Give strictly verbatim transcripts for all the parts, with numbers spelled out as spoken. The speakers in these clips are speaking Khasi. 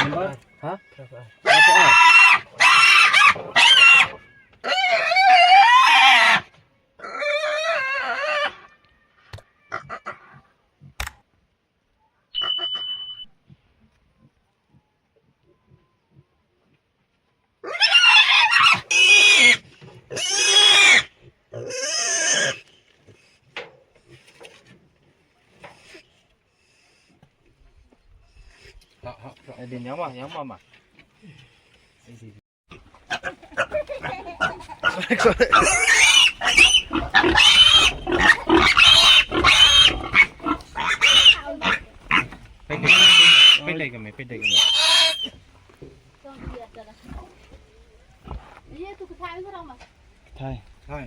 Number? Ha? Berapa? Ha, ha, ha. Eh, din, yang mah, yang mah, mah. Pede, pede kami, pede kami. Thai. Thai.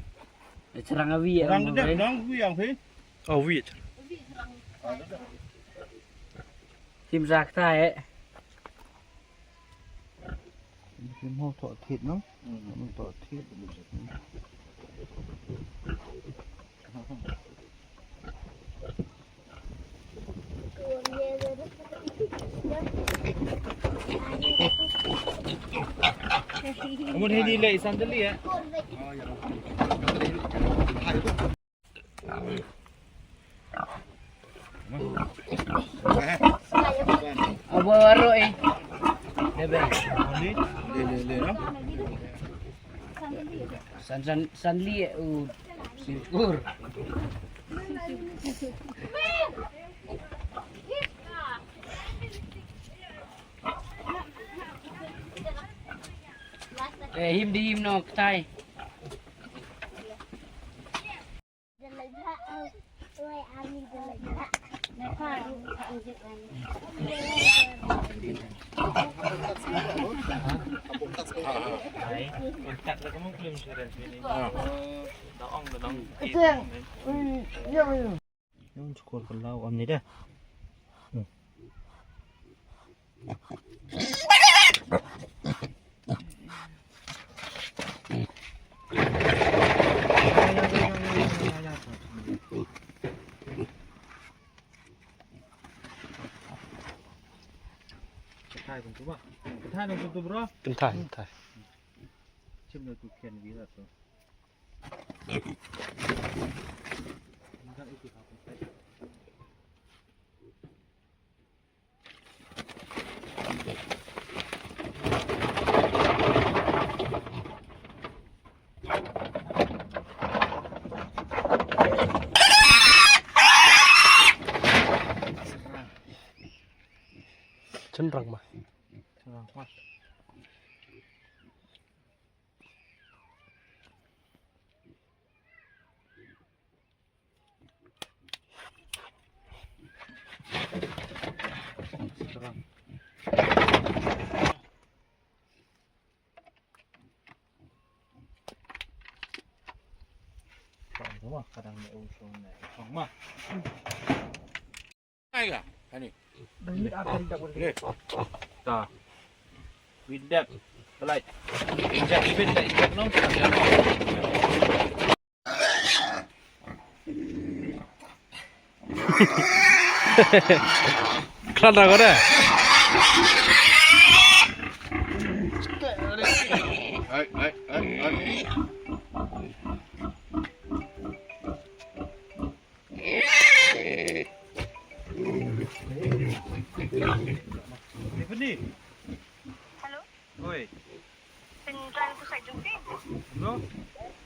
Chyrang awi ya. Rang de, rang wi yang phi. Oh, wi. Sim sak thai eh. Sim ho to thit no. Hmm. To thit. Amun hini le isan jeli ya. Aba waro eh. Debe. Ni? Le, le, le, no? San, san, san li eh, u sirkur. Eh, him di him no ktai. Yung cukur kelau am ni dah. Hmm. Kynthai kumtu ba. Kynthai kumtu bro. Kynthai, kynthai. Chim na tu kian wi la tu. Chynrang ma. Chynrang ma. Kadang ne usung ne usung ma. Ai ga, ani. Ni. Ta. Bidak. Belai. Injak bit tak injak nong. Klan ra ko da. Ai, ai, ai, ai. Tiffany. Hello. Oi. Can try to side jumpi. No.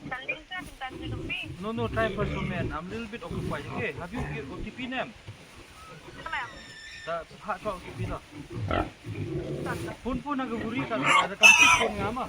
Standing sir, can try to jumpi. No, no, try first, man. I'm a little bit occupied. Okay, have you O T P name? Kenapa? Da ha to O T P da. Phone phone na ka buri ka da kam tik phone nga ma.